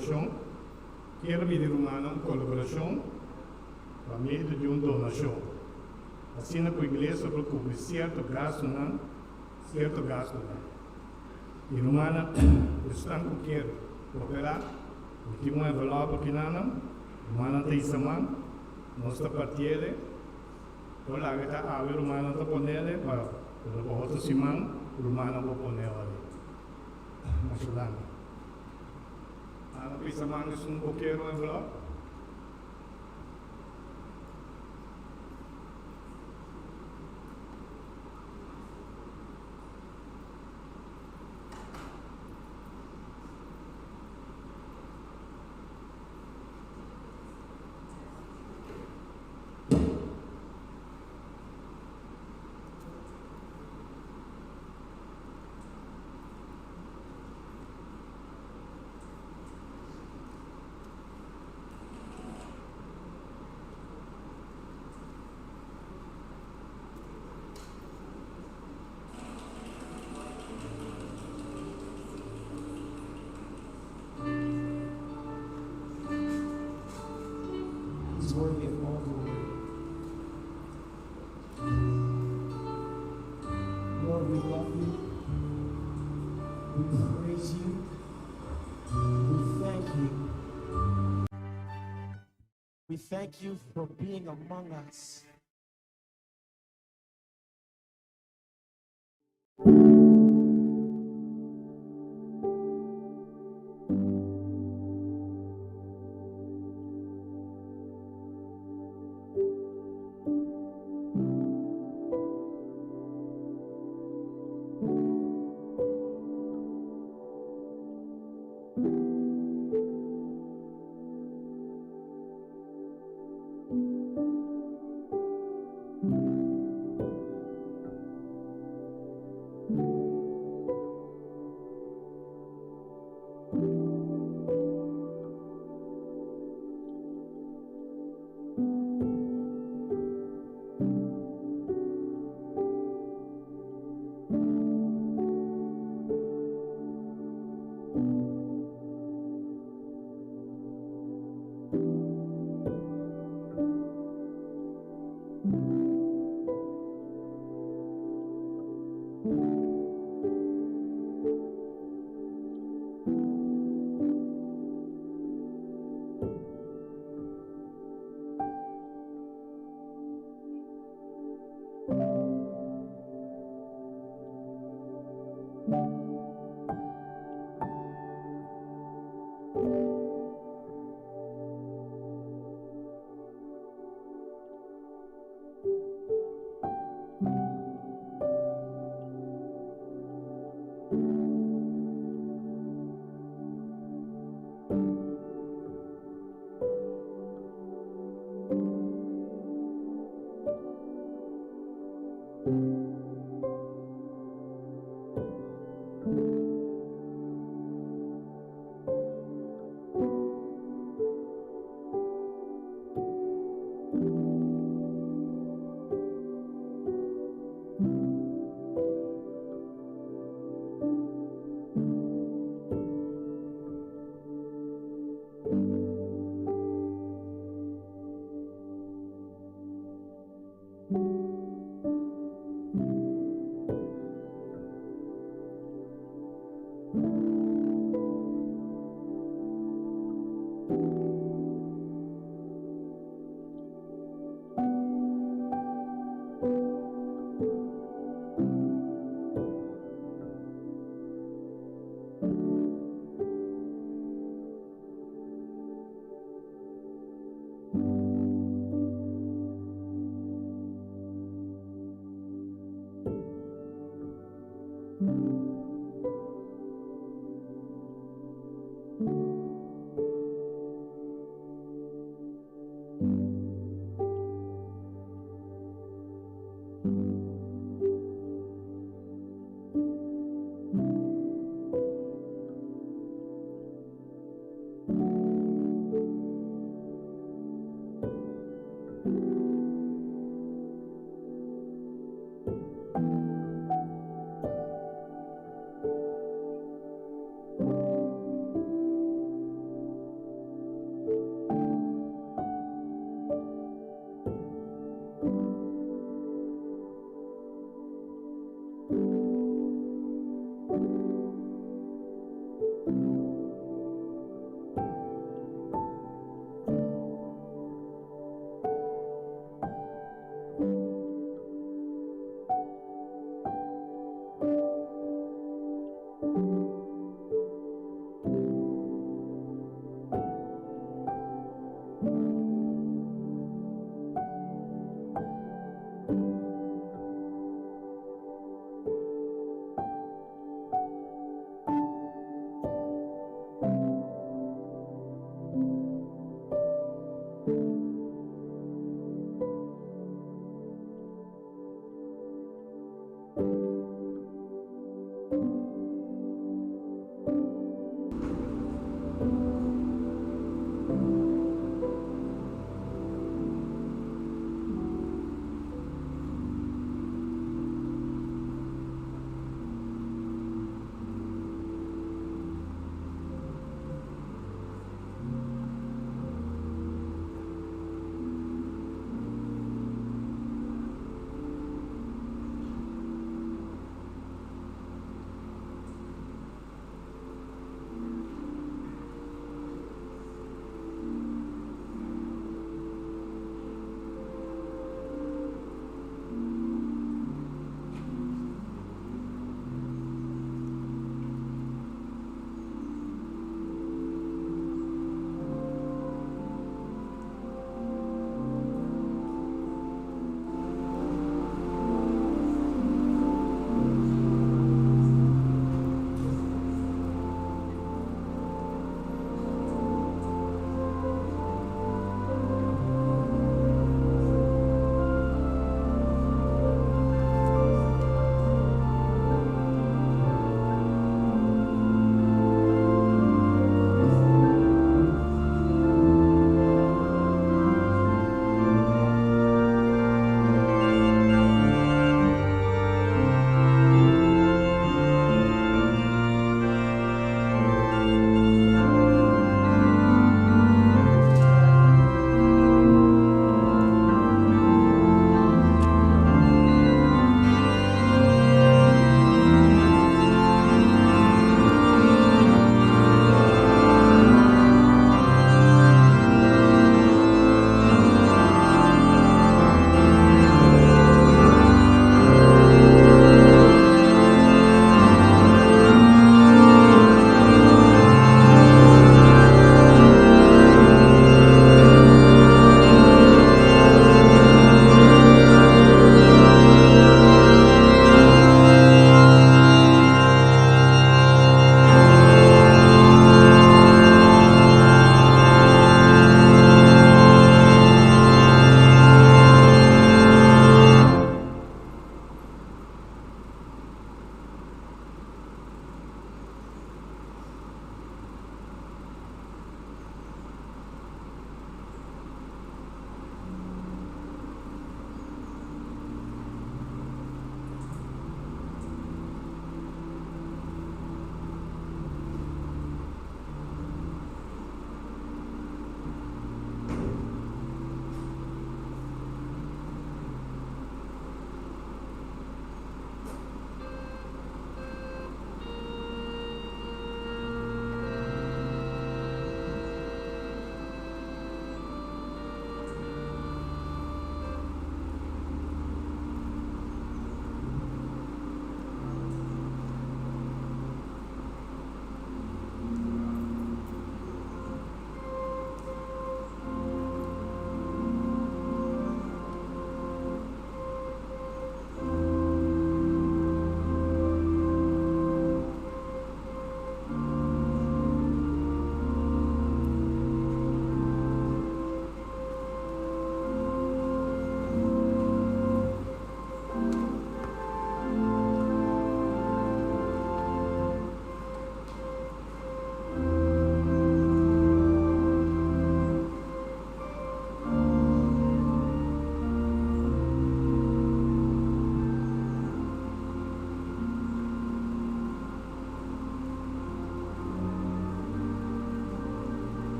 Shon kier bidi rumannan un kolaborashon pa medio di un donashon, asina ku iglesia por kubri sierto gastunan sierto gastunan. I rumannan esnan ku kier kooperá, mi tin un envelòp akinanan, rumannan ta hisa man, nos ta partiele, por laga ta awe rumannan ta ponele, pero pa otro siman rumannan por pone ori. Masha danki. Ana pisa man esun bo kier un envelop? He's worthy of all glory. Lord, we love you. We praise you. We thank you. We thank you for being among us.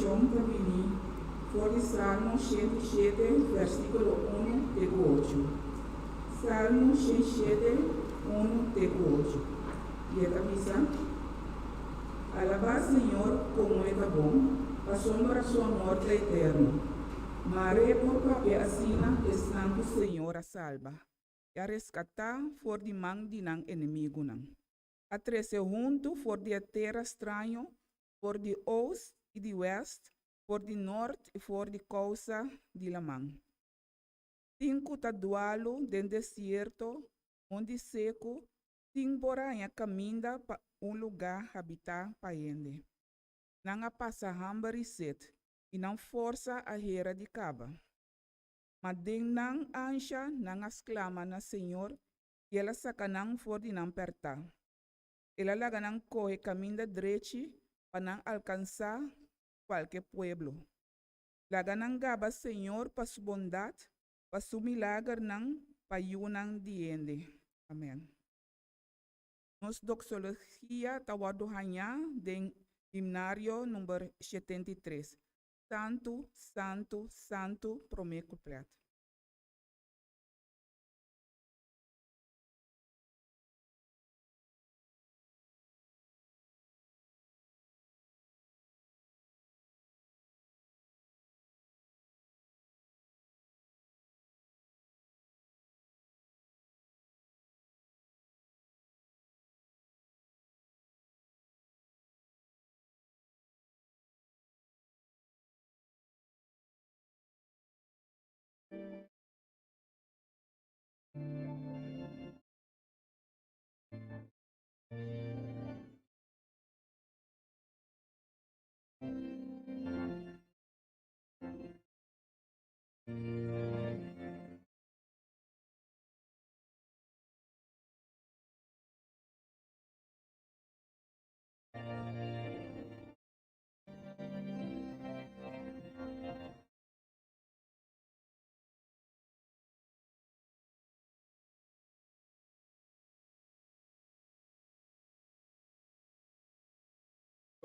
adorashon ta bini for di Salmo 107, versíkulo 1 te ku 8. Salmo 107, 1 te ku 8. I e ta bisa, Alabá Señor komo e ta bon, pasobra su amor ta eterno. Mare por papia asina esnan ku Señor a salba i a reskatá for di man di nan enemigunan. A trese huntu for di e tera straño, for di oost i di west, for di nort i for di kousa di laman. Tin ku ta dualu den desierto, mondi seku, tin por haña kaminda pa un lugá habitá pa hende. Nan a pasa hamber i set, i nan forsa a hera di kaba. Ma den nan ansha nan a sklama na Señor i el a saka nan for di nan pèrtá. El a laga nan kohe kaminda drechi pa nan alkansá kualke pueblo. Laga nan gaba Señor pa su bondat, pa su milagernan pa yunan di hende. Amèn. Nos doxologia ta wòrdu hañá den Himnario number 73, Santu, Santu, Santu, promé kuplèt.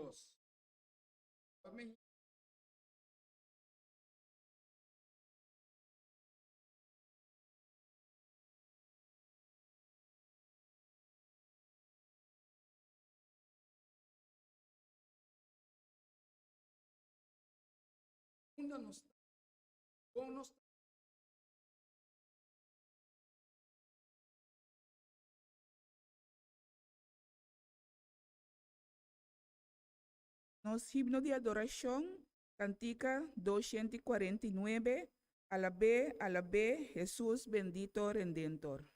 Dios. Unda nos ta? Kon nos ta? Nos himno di adorashon, Kantika 249, Alab'é, alab'é, Hesus bendito Rendentor.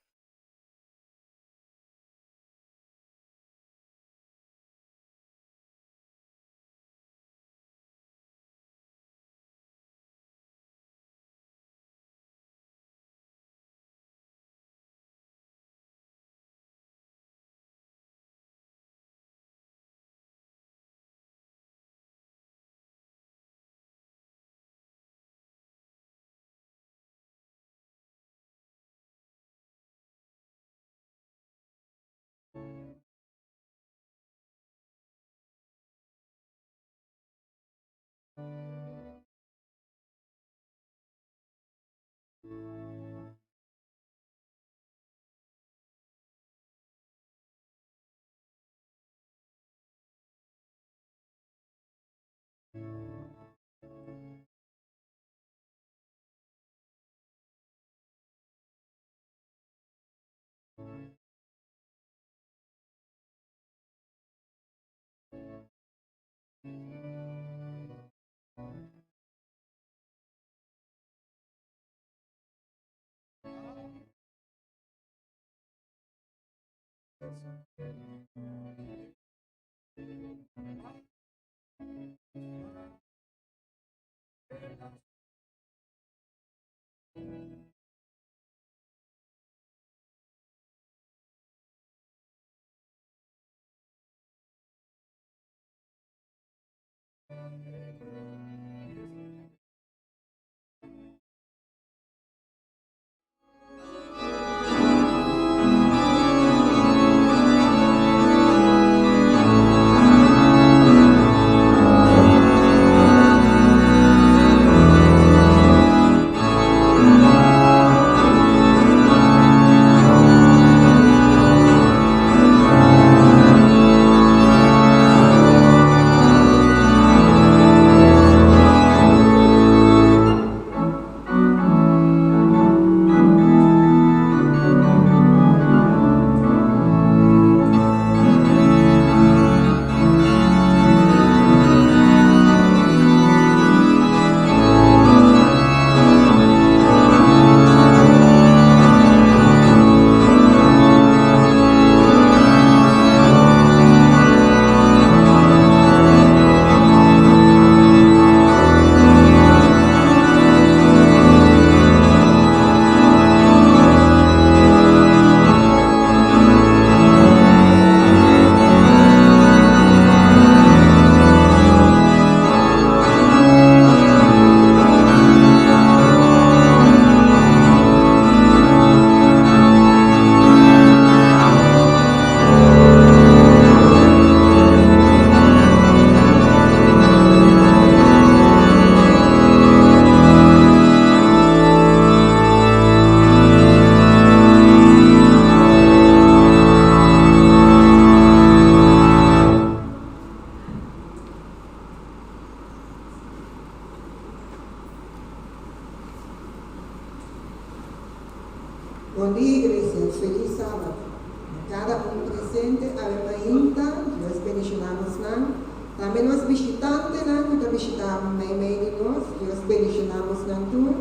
Bon dia iglesia, felis sabat na kada un presente awe mainta, Dios bendiciona bosnan, tambe nos bishitantenan cu ta bishita meimei di nos, Dios bendiciona bosnan tur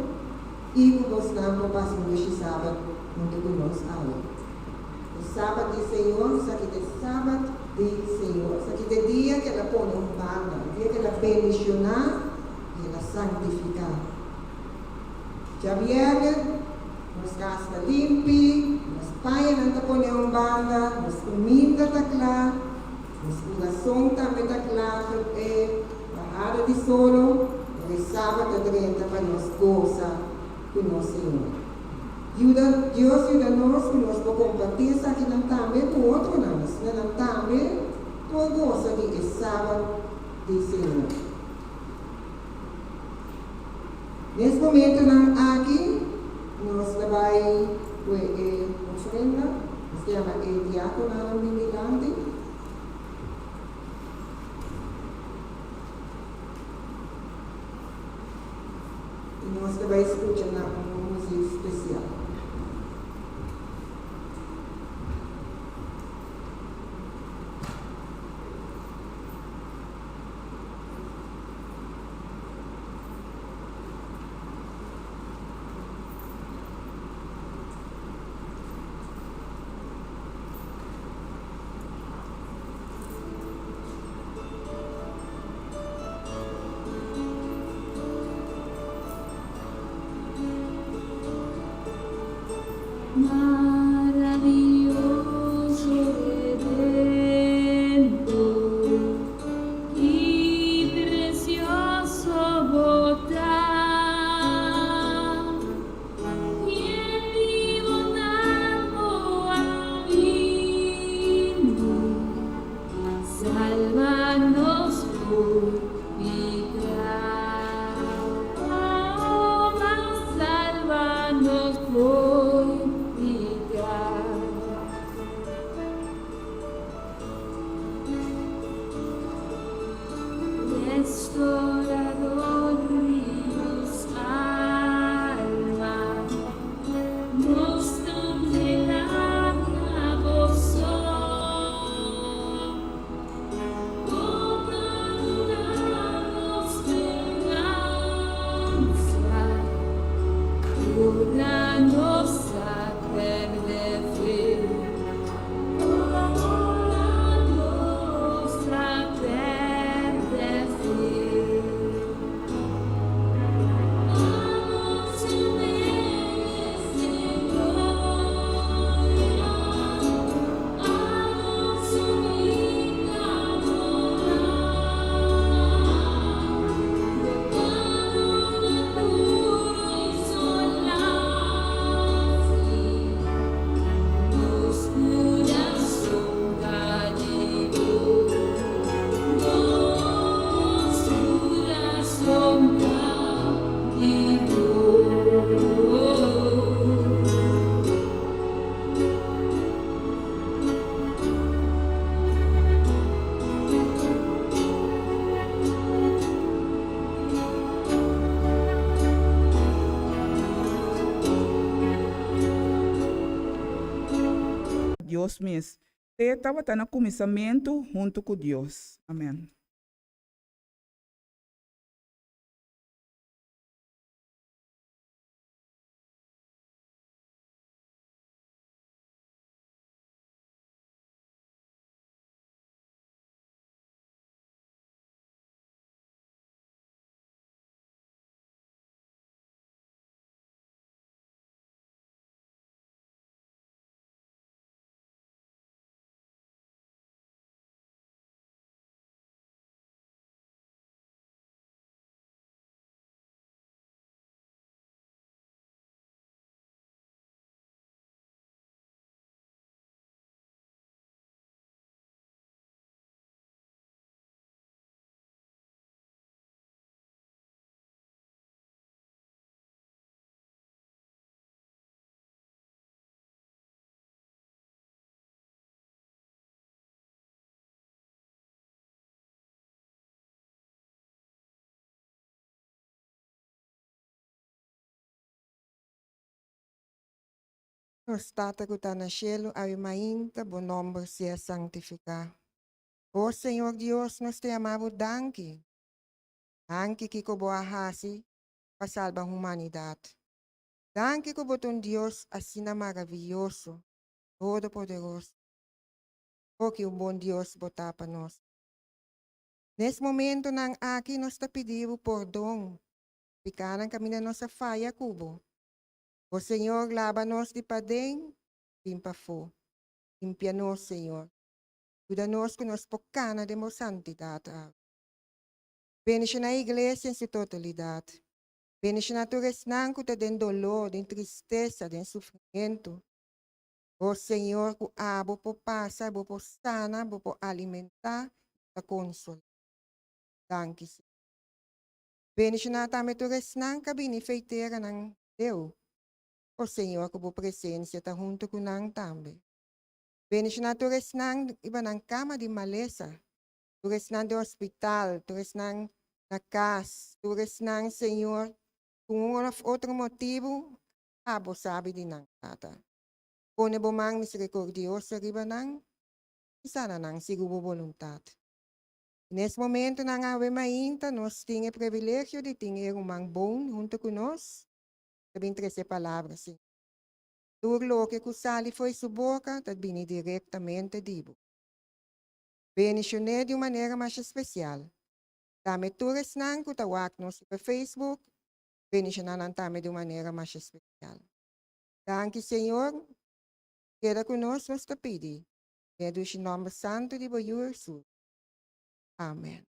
y cu bosnan por pasa un dushi sabat hunto cu nos awe. E sabat di Señor, esaki ta e sabat di Señor, esaki ta e dia cu el a pone un banda, e dia cu el a bendiciona y el a santifica. Djabièrnè nos kas ta limpi, nos pañanan ta pone un banda, nos kuminda ta kla, nos kurason tambe ta kla pa e bahada di solo, ora e sabat ta drenta pa nos gosa ku nos Señor. Yuda, Dios yuda nos ku nos por kompartí esakinan tambe ku otronan, asina nan tambe por gosa di e sabat di Señor. Nes momentonan aki nos ta bai kue e ofrenda, nos ta yama e diakonanan bin dilanti. I nos ta bai skucha na un muzik spesial. Maravilloso Redentor. Ki precioso bo ta, Yen di bondad bo a bini, Salba nos for pica. Oh, salba nos for pica. Restaurador di nos alma, nos ta entrega na bo so. Bo ta duna nos speransa, ora nos a perde fe. Ora nos a perde fe. A nos merece gloria, a nos humilde adorar. Pecado puro y solaz, nos curason ta di bo, nos curason ta di bo. Dios mes. Te tabata na kuminsamentu huntu ku Dios. Amen. Nos Tata ku ta na shelu, awe mainta bo nòmber sea santifiká. O Señor Dios, nos ta yama bo danki. Danki kiko bo a hasi pa salba humanidat. Danki ku bo ta un Dios asina maravioso, todopoderoso. O ki un bon Dios bo ta pa nos. Nes momentonan aki nos ta pidi bo pordon, pikánan kaminda nos a faya ku bo. O Señor, laba nos di paden bin pafó. Limpia nos, Señor. Yuda nos ku nos por kana den bo santidat. Bendishoná e iglesia en su totalidat. Bendishoná tur esnan ku ta den doló, den tristesa, den sufrimentu. O Señor, ku abo por pasa, bo por sana, bo por alimentá, ta konsolá. Danki, Señor. Bendishoná tambe tur esnan ku a bini for di teranan leu. O Señor, ku bo presensia ta huntu ku nan tambe. Bendishoná tur esnan riba nan kama di malesa. Tur esnan den hospital, tur esnan na kas, tur esnan, Señor, ku un òf otro motibu, abo sabi di nan, Tata. Pone bo man miserikordioso riba nan i sana nan segun bo boluntat. Nes momentonan awe mainta nos tin e privilegio di tin e ruman Bon huntu ku nos, ta bin trese palabra, Señor. Tur loke ku sali for di su boka ta bini direktamente di bo. Bendishon'é di un manera mas spesial. Tambe tur esnan ku ta wak nos riba Facebook, bendishoná nan tambe di un manera mas spesial. Danki, Señor. Keda ku nos, nos ta pidi. Den e dushi nòmber santu di bo Yu Hesus. Amèn.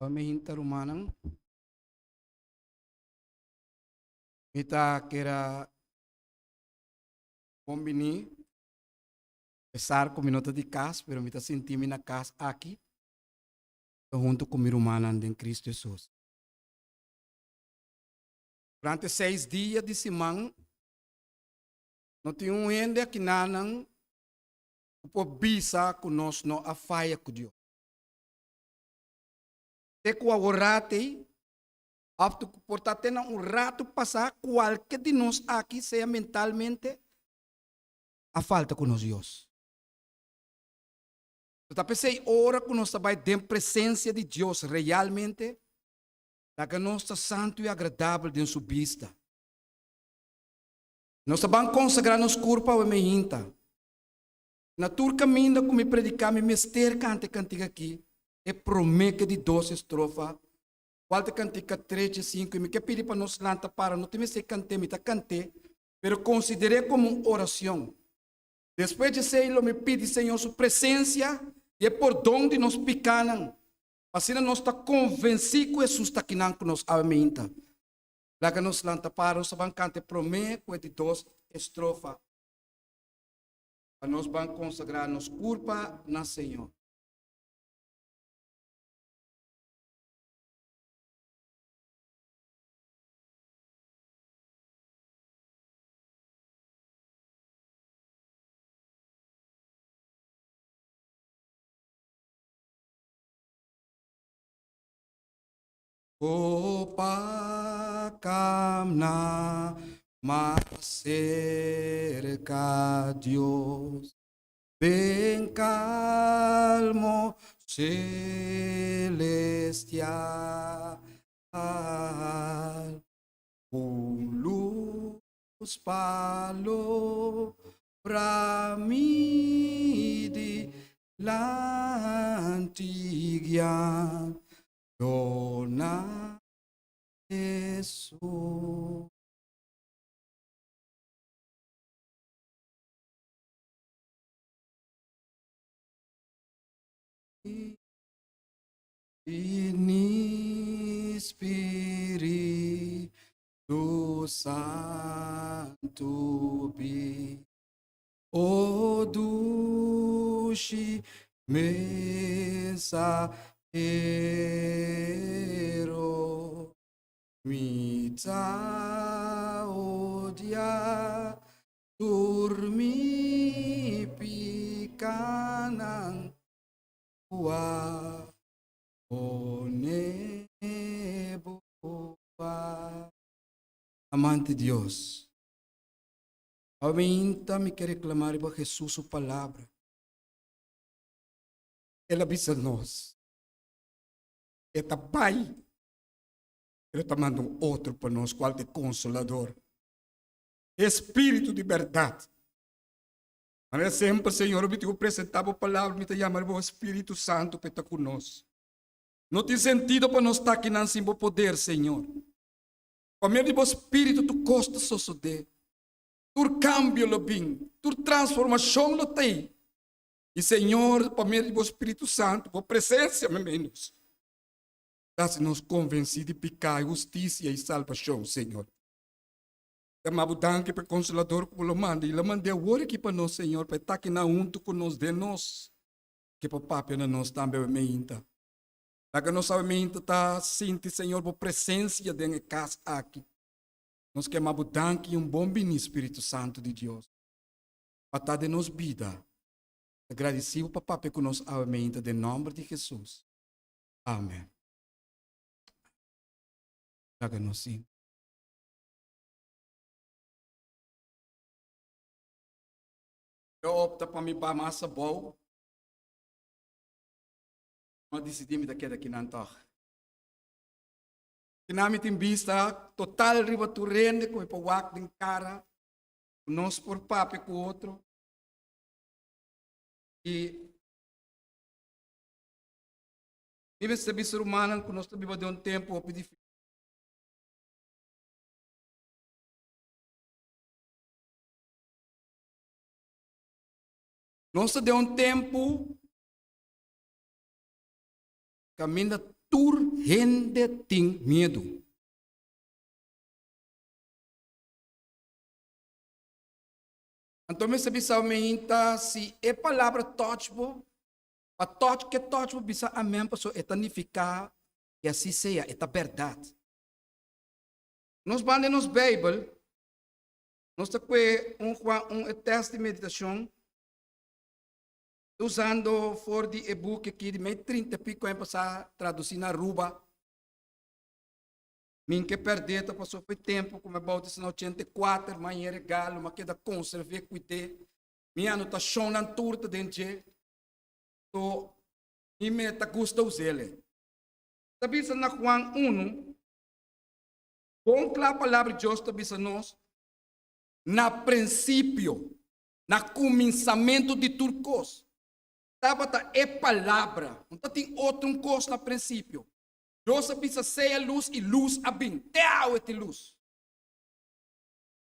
Mi hinta rumannan. Mi ta kier bon bini. Apesar ku mi no ta di kas, pero mi ta sinti mi na kas aki huntu ku mi rumannan den Kristu Hesus. Durante seis dia di siman no tin un hende akinanan ku por bisa ku nos no a faya ku Dios. Te ku aworat ei, òf ku por ta te na un ratu pasá, kualke di nos aki, sea mentalmente, a falta ku nos Dios. Ta p'esei ora ku nos ta bai den presensia di Dios realmente, laga nos ta santu i agradabel den su bista. Nos ta ban konsagrá nos kurpa awe meinta. Na tur kaminda ku mi prediká mi mester kanta e kantika akí, e promé ke di dos estrofa, kual ta kantika trece sinku, i mi ke pidi pa nos lanta para, no tin mester kant'é, mi ta kant'é, pero konsider'é komo un orashon. Despues di esei lo mi pidi Señor su presensia i e pordon di nos pikánan, pa asina nos ta konvensí ku Hesus ta akinan ku nos awe meinta. Laga nos lanta para, nos ta ban kanta e promé ku e di dos estrofa. Pa nos ban konsagrá nos kurpa na Señor. O pa camna mas cerca Dios, Den calmo celestial, Cu luz pa lombra mi dilanti guiando na Hesus. Bini Spiritu Santu bin, o dushi mensahero, mi ta odia Tur mi picanan cu a pone bo pa. Amante Dios, awinta mi ke reclama riba Jesus su palabra. El a bisa nos, E ta bai, pero ta manda un otro pa nos, cual ta e Consolador. E Spiritu di bèrdat. Manera semper, Señor, mi tin ku presentá bo palabra, mi ta yama riba bo Spiritu Santu pa e ta ku nos. No tin sentido pa nos ta akinan sin bo poder, Señor. Pa medio di bo Spiritu tur kos ta sosodé. Tur kambio lo bin, tur transformashon lo t'ei. I Señor, pa medio di bo Spiritu Santu, bo presensia meimei nos, ta hasi nos konvensí di piká, hustisia i salbashon, Señor. Yama bo danki pa e Konsolador ku bo lo manda i lo mand'é awor aki pa nos, Señor, pa e ta akinan huntu ku nos den nos, ke por papia na nos tambe awe meinta. Laga nos awe meinta ta sinti, Señor, bo presensia den e kas aki. Nos ke yama bo danki i un bon bini, Spiritu Santu di Dios, pa ta den nos bida. Ta gradisí bo pa papia ku nos awe meinta den nòmber di Hesus. Amen. Laga nos sinti. Eu opta pa mi ba mas abou. Ma disidí mi ta keda kinan tòg. Kinan mi tin bista total riba tur hende ku mi por wak den kara, ku nos por papia ku otro. I mi mester bisa rumannan ku nos ta biba den un tempu hopi difísil. Nos ta den un tempu kaminda tur hende tin miedu. Anto mester bisa meinta si e palabra touch bo, pa touch ke touch bo bisa amen pasobra e ta nifiká i asi sea, e ta bèrdat. Nos ban den nos Beibel, nos ta kue un Juan un e tèst di meditashon usando for di e buki aki di mei trinta i piko aña pasá tradusí na Aruba. Mi ke pèrdè ta pasó foi tempu ku mi a boutisá na 84, mi a haña e regalo, mi a keda konserv'é, kuid'é. Mi anotashonnan tur ta den dje. So, mi meta gusta us'el. Ta bisa na Juan unu. Bon kla palabra di Dios ta bisa nos, Na prinsipio, na kuminsamentu di tur kos, tabata e Palabra. No ta tin otro un kos na prinsipio. Dios a bisa sea lus i lus a bin. Te awe tin lus.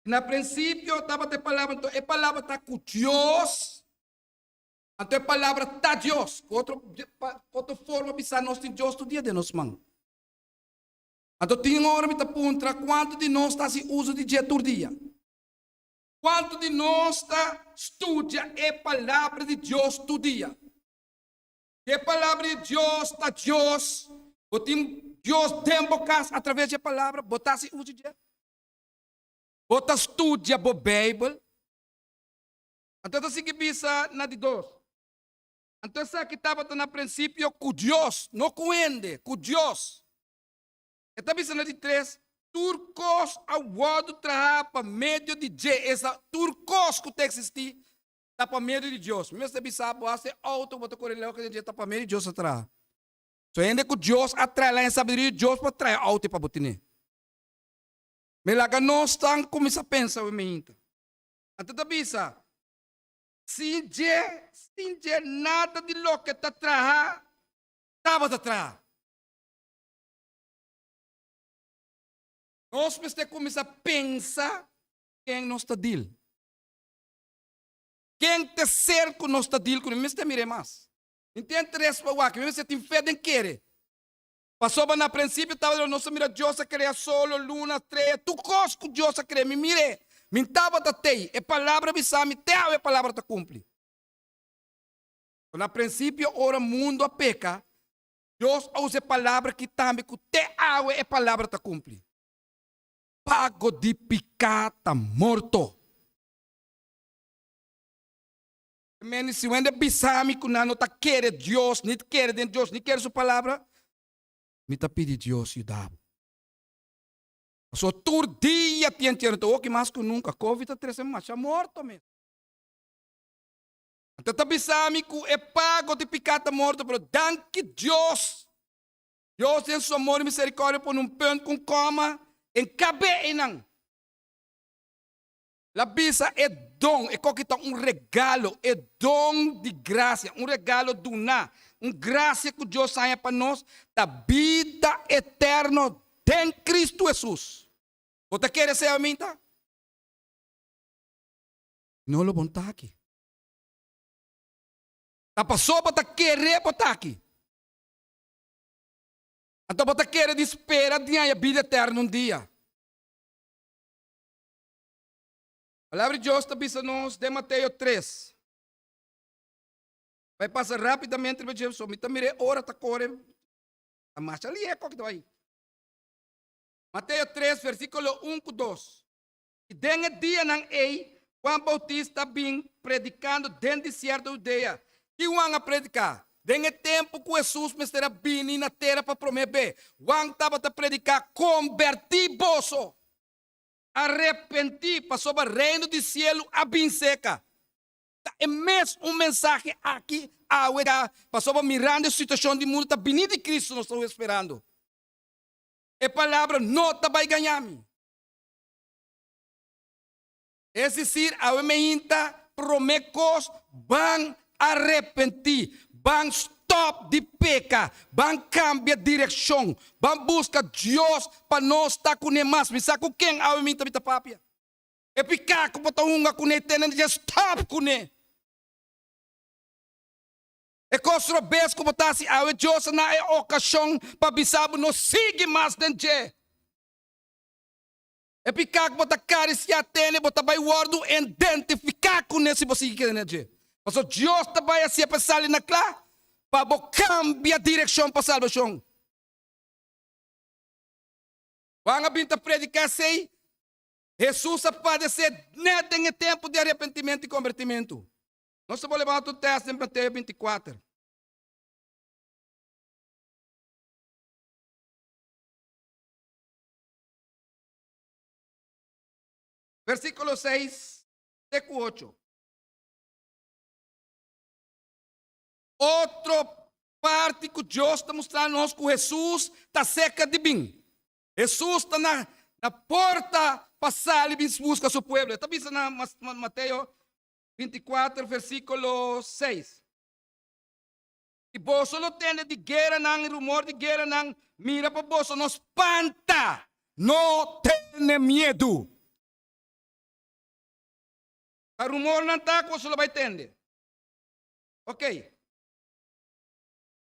Na prinsipio tabata e Palabra, anto e Palabra ta ku Dios, anto e Palabra ta Dios. Ku otro, otro forma bisa nos tin Dios tur dia den nos man. Anto tin ora mi ta puntra kuantu di nos ta hasi uso di dje tur dia? Kuantu di nos ta studia e Palabra di Dios tur dia? Si e Palabra di Dios ta Dios, bo tin Dios den bo kas atraves di e Palabra, bo ta hasi uso di dje? Bo ta studia bo Beibel? Anto e ta sigui bisa na di dos, Anto esaki tabata na prinsipio ku Dios, no ku hende, ku Dios. E ta bisa na di tres, Tur kos a wòrdu trahá pa medio di dje. Esta, tur kos ku ta eksistí ta pa medio di Dios. Mi mester bisa bo, hasta e outo ku bo ta kore leu den dje ta pa medio di Dios a traha. So hende ku Dios a traha, el a haña sabiduria di Dios pa traha e outo ei pa bo tene. Mi laga nos tan kuminsá pensa awe meinta. Anto ta bisa, Sin dje, sin dje nada di loke ta traha tabata traha. Nos mester kuminsá pensa ken nos ta deal. Ken ta e ser ku nos ta deal kuné? Mi mester mir'é mas. Mi tin interes pa wak, mi mester tin fe den kere. Pasobra na prinsipio tabata nos a mira Dios a krea solo, luna, strea, tur kos ku Dios a krea. Mi mir'é, mi tabata tei. E palabra bisa mi, te awe e palabra ta kumpli. Na prinsipio ora mundu a peka, Dios a usa e palabra aki tambe ku te awe e palabra ta kumpli. Pago di piká ta morto. Meni, si wende bisa mi ku nan no ta kere Dios, ni kere den Dios, ni kere su palabra, mi ta pidi Dios yuda bo. Pasobra tur dia tin entierro, ta oki mas ku nunka, Covid a trese masha morto mes. Anto ta bisa mi ku e pago di piká ta morto, pero danki Dios, Dios den su amor i miserikòrdia pone un punt ku un kòma en kab'é einan. La bisa e don, e koki ta un regalo, e don di grasia, un regalo duná, un grasia ku Dios haña pa nos, ta bida eterno den Kristu Hesus. Bo ta kere esei aminta? No lo bon ta aki. Ta paso bo ta kere bo ta aki. Anto bo ta kere di spera di haña bida eterno un dia. Palabra di Dios ta bisa nos den Mateo 3. Bai pasa rapidamente riba dje, so mi ta mira e ora ta kore. Ta masha lihe kok ta bai. Mateo 3, versíkulo 1 ku 2. I den e dianan ei, Juan Bautista a bin predikando den desierto Hudea. Ki Juan a prediká? Den e tempu ku Hesus mester a bini na tera pa promé be, Juan tabata prediká, Kombertí boso! Arepentí, pasobra Reino di sielu a bin seka. Ta e mes un mensahe aki awe ta, pasobra mirando e situashon di mundu ta bini di Kristu nos ta sperando. E palabra no ta bai gaña mi. Es desir, awe meinta promé kos, ban arepentí, ban stòp di peka, ban kambia direkshon, ban buska Dios pa nos ta kuné mas. Mi sa ku ken awe meinta mi ta papia. E piká ku bo ta hunga kuné tene dje stòp kuné. E kos robes ku bo ta hasi awe, Dios a na e okashon pa bisa bo no sigui mas den dje. E piká ku bo ta karisiá tene, bo ta bai wòrdu identifiká kuné si bo sigui keda na dje. Pasobra Dios ta bai hasié pa e sali na kla pa bo kambia direkshon pa salbashon. Juan a bin ta prediká esei, Hesus a padesé nèt den e tempu di arepentimentu i kombertimentu. Nos ta por levanta un tèst den Mateo 24. Versíkulo 6 te ku 8. Otro parti ku Dios ta mustra nos ku Hesus ta serka di bin. Hesus ta na na porta pa sali bin buska su pueblo. E ta bisa na Mateo 24 versíkulo 6. I boso lo tende di gueranan i rumor di gueranan, mira pa boso no spanta, no tene miedu. Ta rumornan ta ku boso lo bai tende. Ok.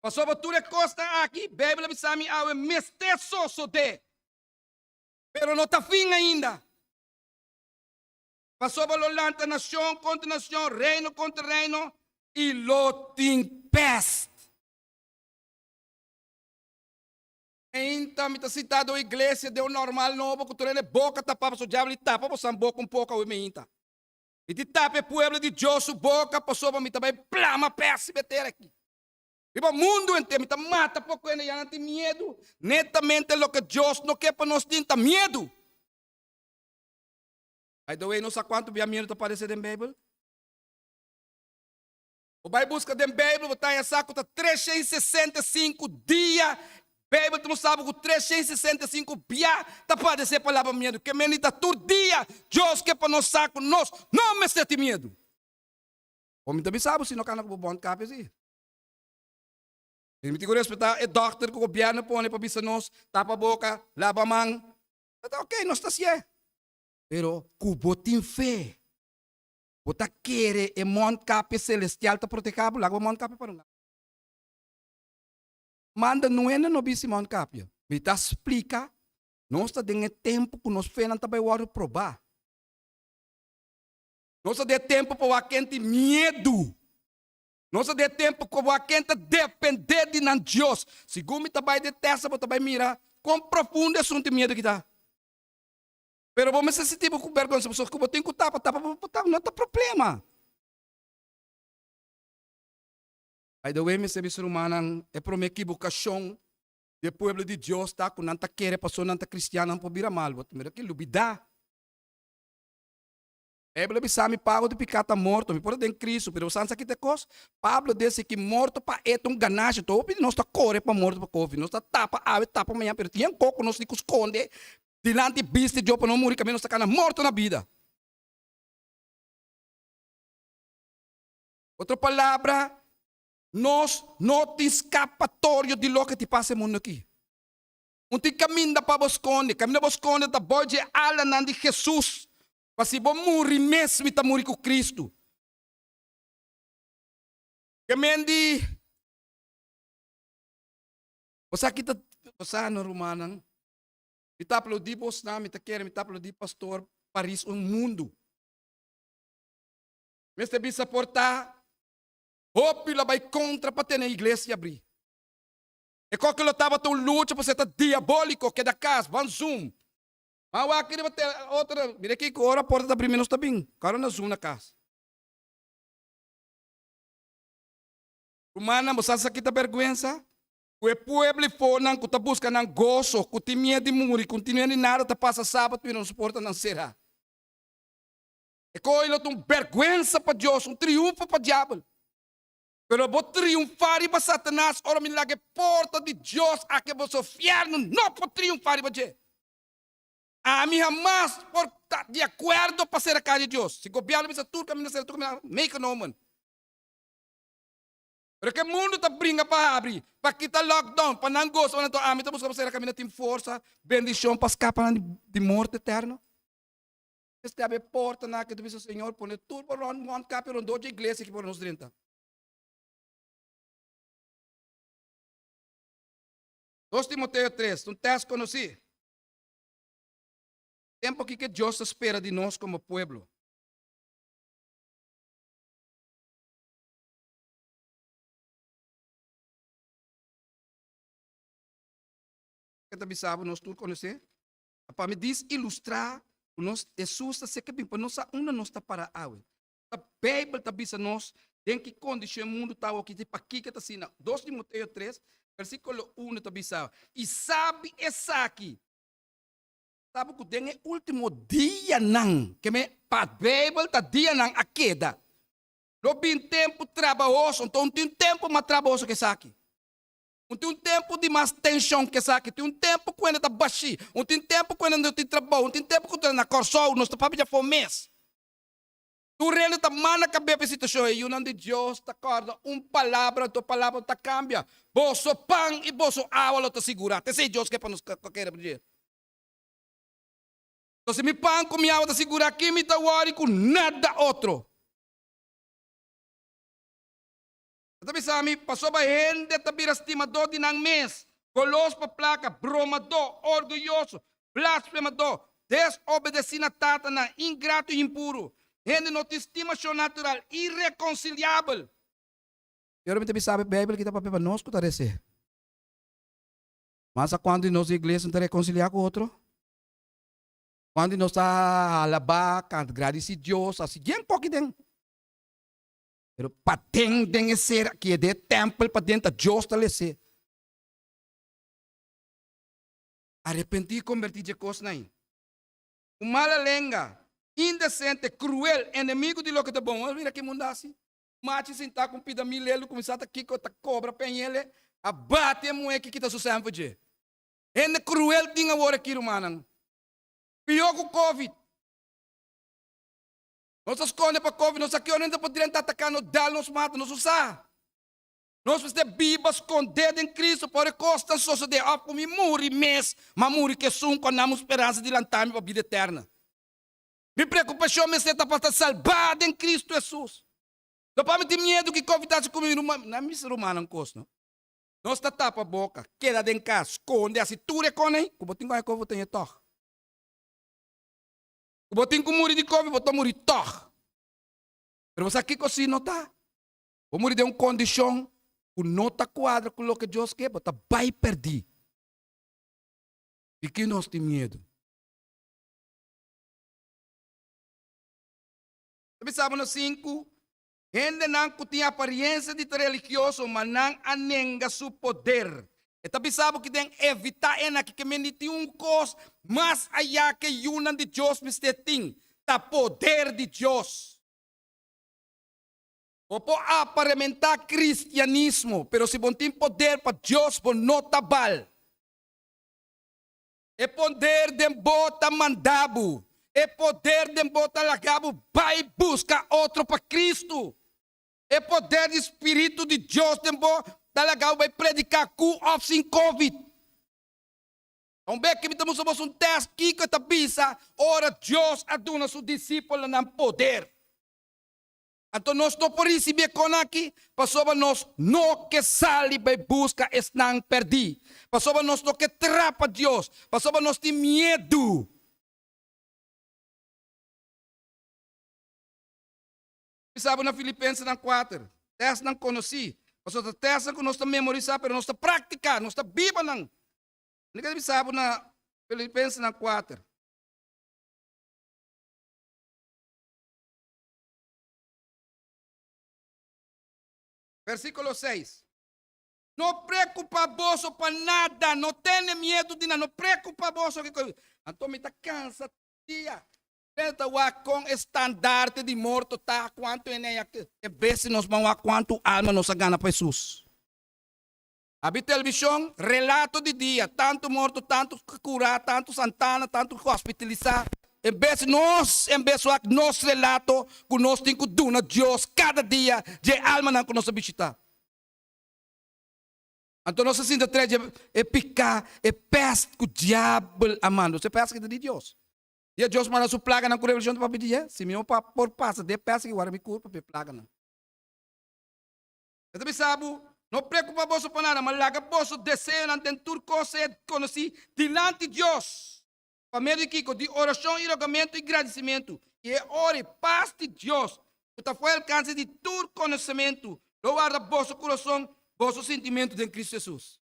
Pasobra tur e kosnan aki, Beibel a bisa mi awe, mester sosodé. Pero no ta fin ainda. Pasobra lo lanta nacion contra nacion, reino contra reino, i lo tin pest. Ainda mi ta sintá den un iglesia den un normal nobo ku tur hende boka tapá pasobra diabel di tapa bosan boka un poko awe meinta. Mi di tapa e pueblo di Dios su boka pasobra mi ta bai plama pest riba e tera aki. Riba mundu henter mi ta mata poko hende ya nan tin miedu. Netamente loke Dios no ke pa nos tin ta miedu. By the way, nos sa kuantu bia miedu ta aparesé den Beibel? Bo bai buska den Beibel, bo ta haña sa ku ta 365 dia. Beibel ta mustra bo ku 365 bia ta aparesé palabra miedu. Ke mende ta tur dia Dios ke pa nos sa ku nos no mester tin miedu. Bo mi ta bisa bo si no kana ku bo bondkapje si. Mi tin ku respetá e dòkter ku gobièrnu pone pa bisa nos tapa boka, laba man. Ta ok, nos ta hasié. Pero ku bo tin fe, bo ta kere e mondkapje selestial ta protehá bo, laga bo mondkapje pa un lado. Manda nuende no bisti mondkapje. Mi ta splika, nos ta den e tempu ku nos fenan ta bai wòrdu probá. Nos ta den e tempu pa wak ken tin miedu. Nos ta den e tempu ku wak ken ta dependé di nan Dios. Segun mi ta bai den tèsta bo ta bai mira kon profundo e asuntu di miedu ki ta. Pero bo mester sinti bo ku bèrgwensa pasobra ku bo tin ku tapa tapa bo tapa no ta problema. By the way mester bisa rumannan e prome kibukashon di e pueblo di Dios ta ku nan ta kere pasobra nan ta kristian nan por bira mal bo ta mira ki lubida. Beibel a bisa mi pago di piká ta morto mi por ta den Kristu pero bo sa ki ta e kos Pablo desi ki morto pa e ta un ganashi to hopi di nos ta kore pa morto pa kofi nos ta tapa awe tapa mañana pero tin kos ku nos tin ku skonde Dilanti bista Dios pa no muri kaminda nos ta kana morto na bida. Otro palabra, nos no tin skapatorio di loke ti pasa e mundu aki. Un tin kaminda pa bo skonde. Kaminda bo skonde ta bou dje alanan di Jesus. Pa si bo muri mes mi ta muri ku Kristu. Ke men di Bo sa ki ta bo sa no rumannan? Mi ta aplaudí bosnan, mi ta kere mi ta aplaudí pastor Paris un mundu. Mester bisa por ta hopi lo bai kontra pa tene iglesia abrí. E koke lo tabata un lucha pasobra e ta diabóliko, keda kas, ban zoom. Ban wak riba te otro, mira kiko ora porta ta abrí mi nos ta bin, kòrda na zoom na kas. Rumannan, bo sa sa kita bèrgwensa? Ku e pueblo i fonan ku ta buska nan goso, ku tin miedu di muri, ku no tin miedu di nada, ta pasa sabat mira nos portanan será. E koe lo ta un bèrgwensa pa Dios, un triunfo pa diabel. Pero bo triunfá riba Satanas ora mi laga e porta di Dios aki boso fièrnu no por triunfá riba dje. Ami hamas por ta di akuerdo pa sera kas di Dios. Si gobièrnu bisa tur kaminda sera, tur kaminda meegenomen. Pero ke mundu ta bringa pa habri, pa kita lockdown, pa nan gosa, pa nan to ami ta buska pa sera kaminda tin forsa, bendishon pa skapa nan di morto eterno. Mester habri e portanan aki ta bisa Señor pone tur bo rond mondkapje rondó dje iglesia aki por nos drenta. Dos Timoteo tres, un tèst konosí. Tempu aki ke Dios ta spera di nos komo pueblo. Ke ta bisa bo nos tur konosé? Pa mi dis ilustrá ku nos Hesus ta seke bin pa nos sa unda nos ta para awe. Ta Beibel ta bisa nos den ki kondishon e mundu ta awoki i pakiko ta asina. Dos Timoteo tres, versíkulo uno ta bisa, I sabi esaki, sabi ku den e último dianan, ke me pa Beibel ta dianan a keda, Lo bin tempu trabahoso, anto un tin tempu mas trabahoso ku esaki. Un tin un tempu di mas tenshon ku esaki. Tin un tempu ku hende ta bashí, un tin tempu ku hende no tin trabou, un tin tempu ku na Kòrsou nos ta papia dja for mes. Tur hende ta manda kab'é pa e situashon. E yunan di Dios ta kòrda un palabra, anto e palabra no ta kambia, Boso pan i boso awa lo ta sigurá. Ta esei Dios ke pa nos kere pa dje. Entonces si mi pan ku mi awa ta sigurá, ki mi ta wòri ku nada otro? E ta bisa mi, pasobra hende ta bira stimadó di nan mes, golos pa plaka, bromadó, orguyoso, blasfemadó, desobedesí na tatanan, ingrato i impuru. Hende no tin stimashon natural, irekonsiliabel. I ora mi ta bisa bo, e Beibel aki ta papia pa nos ku ta resé. Mas a kuantu di nos di iglesia no ta rekonsiliá ku otro? Kuantu di nos ta alabá, kanta, gradisí Dios, hasi bien poki den. Pero paden den e ser aki, den e tèmpel paden ta Dios ta les'é. Arepentí i kombertí dje kosnan ei. Un mala lenga, indesente, kruel, enemigu di loke ta bon. Bo mira ki mundu hasi? Machi sintá ku un pida mi lelu kuminsá ta kiko ta kobra peñele, a bati e muhé ki kita su sèn for dje. Hende kruel tin awor aki, rumannan. Pió ku covid. Nos ta skonde pa covid, nos sa ki ora hende por drenta ataká nos, dal nos, mata nos, nos sa. Nos mester biba skondé den Cristo pa ora e kosnan sosodé òf ku mi muri mes, m'a muri ku esun ku a na mi speransa di lanta mi pa bida eterna. Mi preokupashon mester ta pa ta salbá den Cristo Hesus. No pa mi tin miedu ki covid ta hasi ku mi ruman, na mi rumannan kos no. Nos ta tapa boka, keda den kas, skonde, hasi tur e kon ei ku bo tin ku haña covid bo ta haña tòg. Ku bo tin ku muri di covid bo ta muri tòg. Pero bo sa kiko si no ta? Bo muri den un kondishon ku no ta kuadra ku loke Dios ke, bo ta bai pèrdí. Di ki nos tin miedu? Ta bisa bo na sinku, Hendenan ku tin apariensia di ta religioso, ma nan a nenga su poder. E ta bisa bo ki den evitá enaki ke men di tin un kos mas ayá ke yunan di Dios mester tin, ta poder di Dios. Bo por aparementá kristianismo, pero si bo no tin poder pa Dios, bo no ta bal. E poder den bo ta manda bo. E poder den bo ta laga bo bai buska otro pa Kristu. E poder di Spiritu di Dios den bo ta laga bo bai prediká ku òf sin covid. Un bek mi ta mustra boso un tèst kiko e ta bisa ora Dios a duna su disipelnan poder. Anto nos no por risibi e kon aki pasobra nos no ke sali bai buska esnan pèrdí, pasobra nos no ke trapa Dios, pasobra nos tin miedu. Bisa bo na Filipensenan kuater, tèstnan konosí, pasobra ta tèstnan ku nos ta memorisá pero nos ta praktiká, nos ta biba nan. Mi ke bisa bo na Filipensenan kuater. Versíkulo seis, No preokupá boso pa nada, no tene miedu di nada, no preokupá boso kiko. Anto mi ta kansa dia. Hende ta wak kon e standarte di morto ta, kuantu hende a yaka. E bes si nos ban wak kuantu alma nos a gana pa Hesus. Abi televishon, relato di dia, tantu morto, tantu kurá, tantu santana, tantu hospitalisá. En bes nos, en bes wak nos relato ku nos tin ku duna Dios kada dia dje almanan ku nos a bishitá. Anto nos a sinta tres dje e piká, e pèst ku diabel a manda. Nos e pèst aki ta di Dios. Dia Dios manda su plaganan ku revelashon ta papia di dje, si mi no por pasa den e pèst aki, wara mi kurpa pa e plaganan. E ta bisa bo, No preocupa boso pa nada, ma laga boso deseonan den tur cos sea conocí dilanti Dios. Pa medio di kico? Di oracion i rogamento i gradicimento. I e ora e pas di Dios, cu ta fuera alcance di tur conocimento, lo warda boso curason, boso sintimento den Cristo Jesus.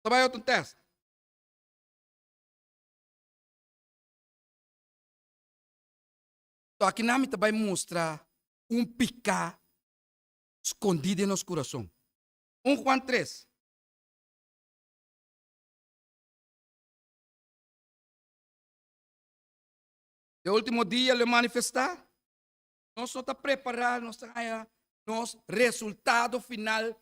Ta bay otro test. To akinan mi ta bay mustra un piká skondí den nos kurason. Un Juan tres. E último dia lo e manifestá. Nos no ta prepará, nos ta haña nos resultado final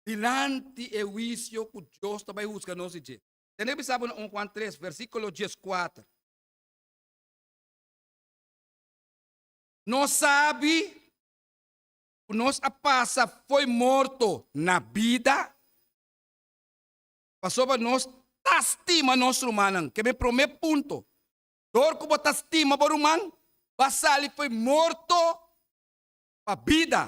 dilanti e huisio ku Dios ta bai husga nos di dje. Tende bisa bo na un Juan tres, versíkulo dieskuater. Nos sabi ku nos a pasa fo'i morto na bida pasobra nos ta stima nos rumannan. Ke mi promé punto. Dor ku bo ta stima bo ruman, bo a sali fo'i morto pa bida.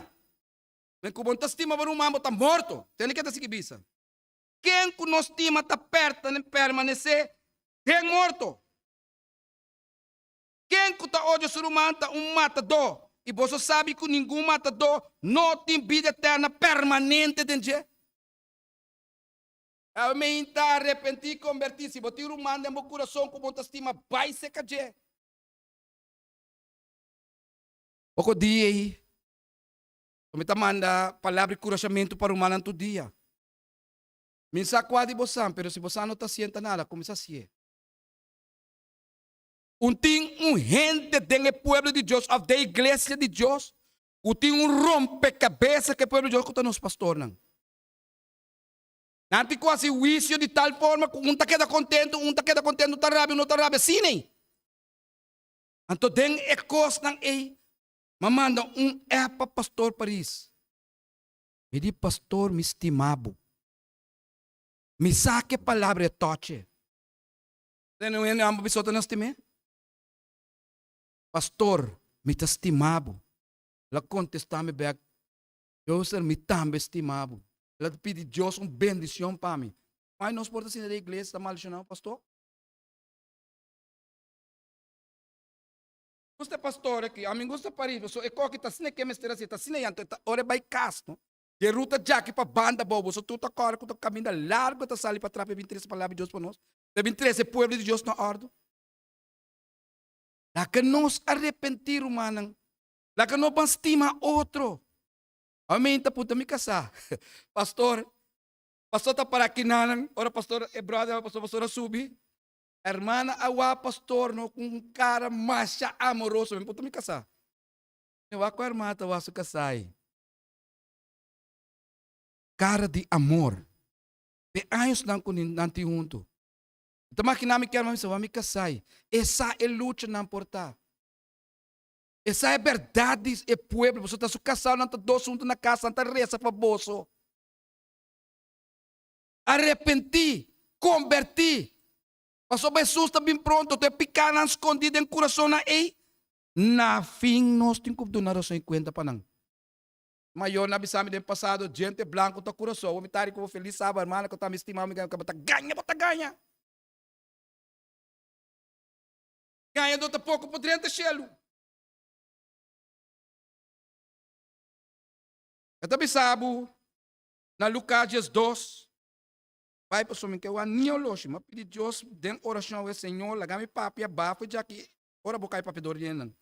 Men ku bo no ta stima bo ruman, bo ta morto. Tende ke ta sigui bisa. Ken ku no stima ta permanesé den morto. Ken ku ta odia su ruman ta un matadó, i boso sabi ku ningun matadó no tin bida eterna permanente den dje. Awe meinta arepentí i kombertí. Si bo tin ruman den bo kurason ku bo ta stima, bai seka dje. Poko dia ei. Mi ta manda palabra di kurashamentu pa rumannan tur dia. Mi sa kua di bosan, pero si bosan no ta sienta nada, kuminsá hasié. Un tin un hende den e pueblo di Dios òf den iglesia di Dios ku tin un rompekabesa ku e pueblo di Dios ku ta nos pastornan. Nan tin ku hasi huisio di tal forma ku un ta keda kontentu, un ta keda kontentu, un ta rabia, un no ta rabia. Asina ei. Anto den e kosnan ei, m'a manda un app pa pastor Paris. Mi di, Pastor, mi stima bo. Mi sa ku e palabra e toche. Tene un hende amba bisota na stim'é? Pastor, mi ta stima bo. El a kontestá mi bèk, Joseph, mi tambe stima bo. El a pidi Dios un bendicion pa mi. Mai nos por ta sinta den iglesia ta maldiciona un pastor? Gusta e pastor aki? Ami gusta Paris, pasobra e koki ta asina ke mester hasi, ta asina ya, anto e ta ora e bai kas no. Di e ruta djaki pa banda abou, boso tur ta kòrda ku ta kaminda largu e ta sali pa trapa e bin trese palabra di Dios pa nos, e bin trese e pueblo di Dios na òrdu. Laga nos arepentí, rumannan. Laga nos ban stima otro. Amen ta punta mi kasá. Pastor, pastor ta para kinanan, ora pastor, e brother, pastor, pastor a subi. Hermana a wak pastor no ku un kara masha amoroso. Mi punta mi kasá. Mi wak ku hermana ta wak su kasá ei. Kara di amor. Den añosnan ku nan tin huntu. Mi ta maginá mi kèr, mi sa wak mi kasá ei. E sa e luchanan por ta. E sa e bèrdat di e pueblo, pasobra ta su kasá, nan ta dos huntu na kas, nan ta resa pa boso. Arepentí, kombertí, pasobra Hesus ta bin pronto, tur e pikánan skondí den kurasonnan ei, na fin nos tin ku duna rason i kuenta pa nan. Mayornan a bisa mi den pasado, Djente blanku ta kurason, awor mi ta hari ku bo felis saba, hermana ku ta mi stima mi, bo ta gaña, bo ta gaña. Gañadó ta poko por drenta shelu. E ta bisa bo na Lukas 12, Bai pasobra mi ke wak ni oloshi. Mi a pidi Dios den orashon awe, Señor, laga mi papia bafo djaki ora bo kai papia dor di hendenan.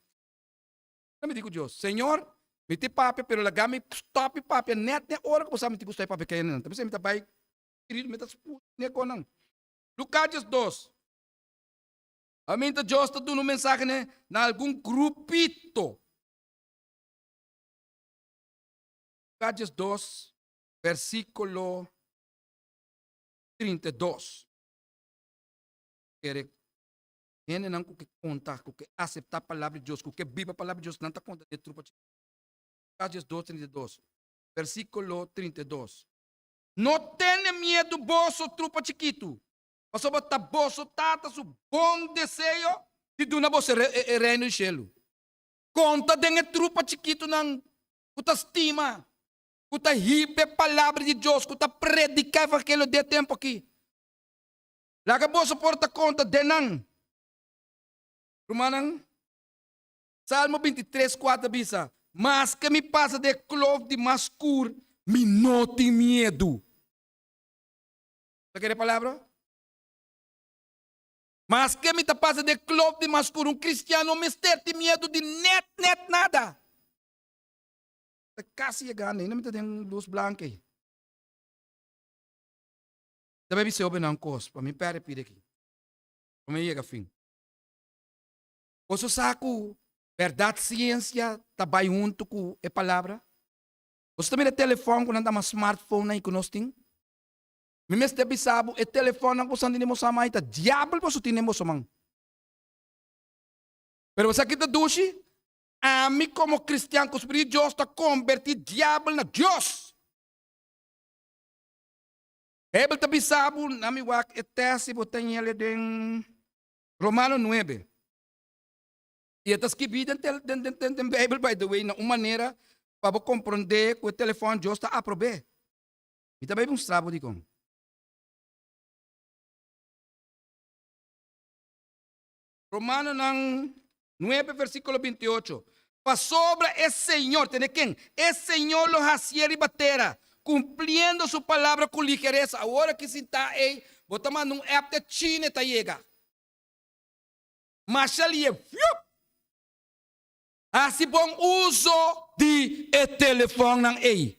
Mi di ku Dios, Señor, mi tin papia, pero laga mi stop mi papia nèt den ora ku bo sa mi tin ku stop papia ku hendenan. Ta bisa mi ta bai spiritu, mi ta sputi ne konan. Lukas 12. Aminta Dios ta duna un mensahe ne na algun grupito. Lucas 2, versículo 32. Kere hendenan ku ke konta, ku ke aseptá palabra di Dios, ku ke biba palabra di Dios, nan ta konta den trupa chikito. Lucas 2, 32, versículo 32. No tene miedu boso, trupa chikitu, Pasobra ta boso Tata su bon deseo di duna boso e Reino di shelu. Konta den e trupa chikitunan ku ta stima, ku ta hiba e Palabra di Dios, ku ta prediká evangelio den e tempu akí. Laga boso por ta konta den nan. Rumannan, Salmo 23, 4 ta bisa, Maske mi pasa den e klof di mas skur, mi no tin miedu. Ta kere palabra? Maske mi ta pasa den klof di mas skur, un kristian no mester tin miedu di net net nada. Ta kasi yegando, ainda mi ta den lus blank ei. Ta bai bis'é hobennan kos pa mi pèrdè pida aki, pa mi yega fin. Boso sa ku bèrdat siensia ta bai huntu ku e palabra? Boso ta mira e telefòn ku nan ta yama smartphone ei ku nos tin? Mi mester bisa bo, e telefonnan ku boso tin den boso man ta diabel boso tin den boso man. Pero bo sa ki ta dushi? Ami komo kristian ku Spiritu di Dios ta kombertí diabel na Dios. Beibel ta bisa bo, na mi wak e tèst si bo ta ñele den Romano nuebe. I e ta skibí den den Beibel by the way na un manera pa bo komprondé ku e telefòn Dios ta aprob'é. Mi ta bai mustra bo dikon. Romanonan 9 versíkulo 28. Pasobra e Señor, tende ken? E Señor lo hasié riba tera, kumpliendo su palabra ku ligeresa. Awor aki sintá ei, bo ta manda un app te China e ta yega. Masha lié, fiup! Hasi bon uso di e telefonnan ei.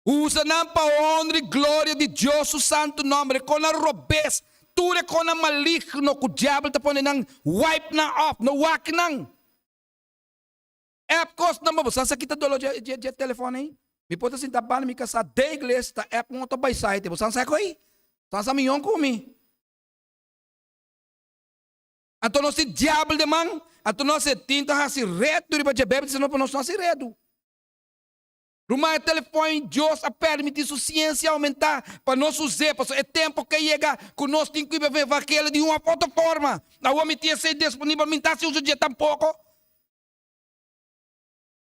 Usa nan pa honra i gloria di Dios su santu nòmber. E konan robes, tur e konan maligno ku diabel ta pone nan, wipe nan off, no wak nan. App kosnan bo, bo sa sa kita dolo dje dje telefòn ei? Mi por ta sinta banda mi kasá den iglesia ta app un otro bai site, bo sa sa ku ei? Sa sa miyon ku mi. Anto nos tin diabel den man, anto nos e tin ta hasi redu riba dje. Beibel ta bisa nos pa nos no hasi redu. Ruman e telefòn Dios a permití su siensia oumentá pa nos us'é, pasobra e tempu ke yega ku nos tin ku iba evangelio di un òf otro forma. Awor mi tin esei disponibel, mi no ta hasi uso di dje tampoko.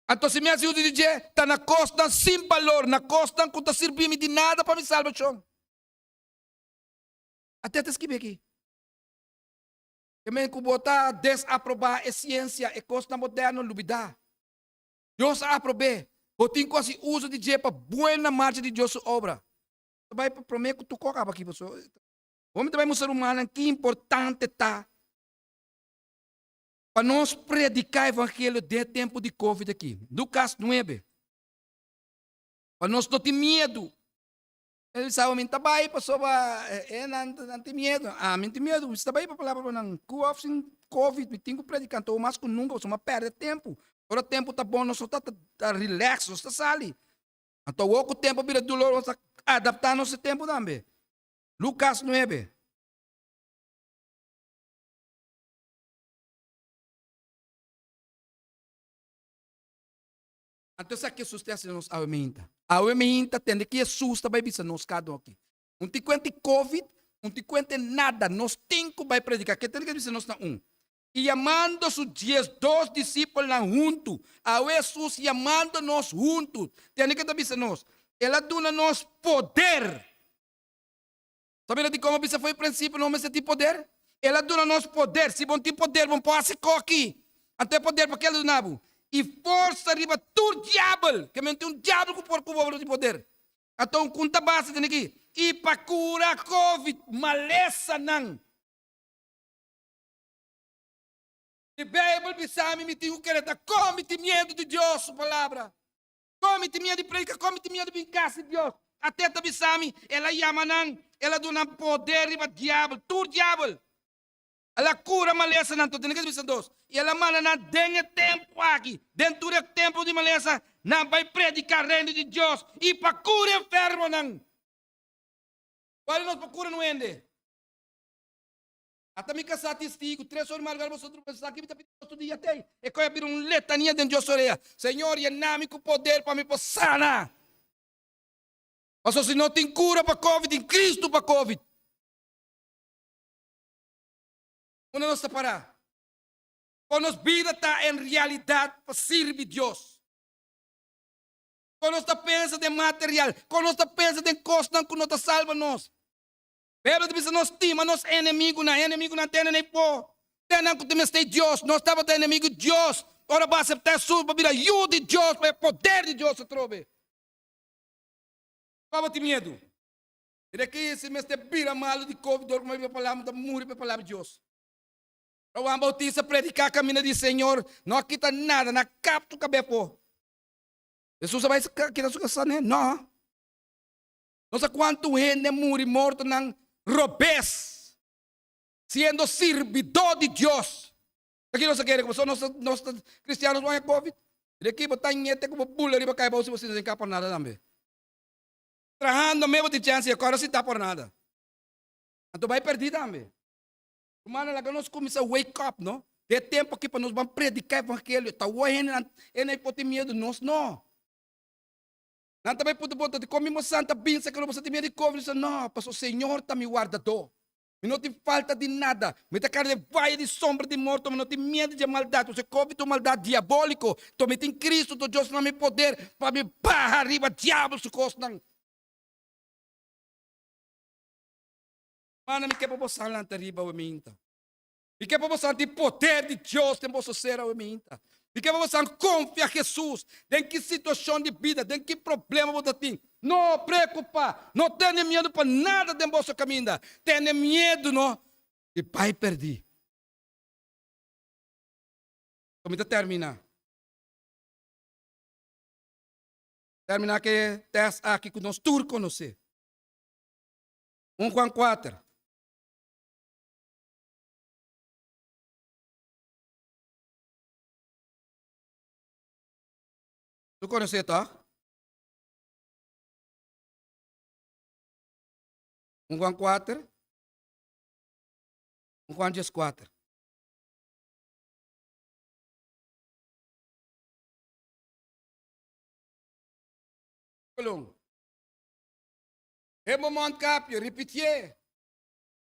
Anto si mi hasi uso di dje, ta na kosnan sin balor, na kosnan ku ta sirbi mi di nada pa mi salbashon. Ate ta skibi aki. Ke men ku bo ta desaprobá e siensia, e kosnan moderno, lubidá. Dios a aprob'é. Bo tin ku hasi uso di dje pa buena marcha di Dios su obra. Ta bai pa promé ku tur kos kaba aki pasobra bo mi ta bai mustra rumannan ki importante ta pa nos prediká evangelio den e tempu di covid aki. Lukas nuebe. Pa nos no tin miedu. El bisa, mi ta bai pasobra e nan nan tin miedu. Ami tin miedu, mi ta bai pa palabra pa nan. Ku òf sin covid mi tin ku prediká anto mas ku nunka pasobra mi a pèrdè tempu. Ora tempu ta bon nos no ta ta relax, nos ta sali. Anto awor ku tempu a bira dolor nos ta adaptá nos e tempu tambe. Lukas nuebe. Anto esaki Hesus ta hasi na nos awe meinta. Awe meinta tende ki Hesus ta bai bisa nos kada un aki. Un tin kuenta di covid, un tin kuenta di nada, nos tin ku bai prediká. Ke tende ke bisa nos na un. I yamando su diesdos disipelnan huntu. Awe Hesus yamando nos huntu. Tende ke ta bisa nos. El a duna nos poder. Sabia dikon a bisa for e prinsipio nos mester tin poder? El a duna nos poder. Si bo no tin poder, bo no por hasi koki. Anto e poder pa ke el a duna bo? I forsa riba tur diabel. Ke men tin un diabel ku por ku bo, bo no tin poder. Anto un kunta base tene aki. I pa kura covid, malesanan. E Beibel bisa mi, mi tin ku kere ta kon mi tin miedu di Dios su palabra. Kon mi tin miedu di predica, kon mi tin miedu di bin cas di Dios. Ate ta bisa mi, el a yama nan, el a duna nan poder riba diabel, tur diabel. El a cura malesanan, to tene ke bisa dos. I el a manda nan den e tempo aki, den tur e tempo di malesa, nan bai predica reino di Dios i pa cura enfermonan. Cual di nos por cura un hende? Ata mi kasá testigu, tres ora di madrugada boso ta pensa ki mi ta pidi Dios tur dia tei. E koi a bira un letania den Dios orea. Señor, yena mi ku poder pa mi por sana. Pasobra si no tin kura pa covid, tin Cristo pa covid. Unda nos ta pará? Kon nos bida ta en realidat pa sirbi Dios? Kon nos ta pensa den material? Kon nos ta pensa den kosnan ku no ta salba nos? Beibel ta bisa nos stima nos enemigunan, e enemigunan tene na e po, te nan ku ta mester Dios. Nos tabata enemigu di Dios, ora bo aseptá Hesus bo bira yu di Dios pa e poder di Dios atrobe. Kua bo tin miedu? Mira aki si mester bira malu di covid dor ku mi palabra mi ta muri pa e palabra di Dios. Ora Juan Bautista prediká kaminda di Señor no a kita nada, no a kap su kabes afó. Hesus a bai kita su kabes afó? No. No sa kuantu hende a muri mortonan robes, siendo sirbidó di Dios. Ta ki nos a kere ku pasobra nos ta nos ta kristianos bo haña covid? Di aki bo ta ñete ku bo bula riba kai bou si bo sinta sin ka por nada tambe. Trahando me bo tin chèns i akòrda sinta por nada. Anto bai pèrdí tambe. Rumannan laga nos kuminsá wake up no. Den e tempu aki pa nos ban prediká evangelio. Ta wou hendenan hende por tin miedu nos no. Nan ta bai puntra bo, Dikon mi mosan ta binsa ku lo boso tin miedu di covid? Mi bisa, No, pasobra Señor ta mi wardadó. Mi no tin falta di nada. Mi ta kara den vaye di sombra di morto, mi no tin miedu di e maldat, pasobra e covid ta un maldat diabóliko. Nto mi tin Cristo, nto Dios na mi poder pa mi baha riba diabel su kosnan. Mana, mi ke pa boso lanta riba awe minta. Mi ke pa boso tin poder di Dios den boso ser awe minta. Mi ke pa boso konfia Jesus den ki situashon di bida, den ki problema bo ta tin. No preokupa, no tene miedu pa nada den boso kaminda. Tene miedu no di bai perdí. So mi ta termina. Termina ku e tèst aki ku nos tur konosé. Un Juan kuater. Tur konosé tòg? Un Juan kuater. Un Juan dieskuater. Kolon. E bo mondkapje, ripitié.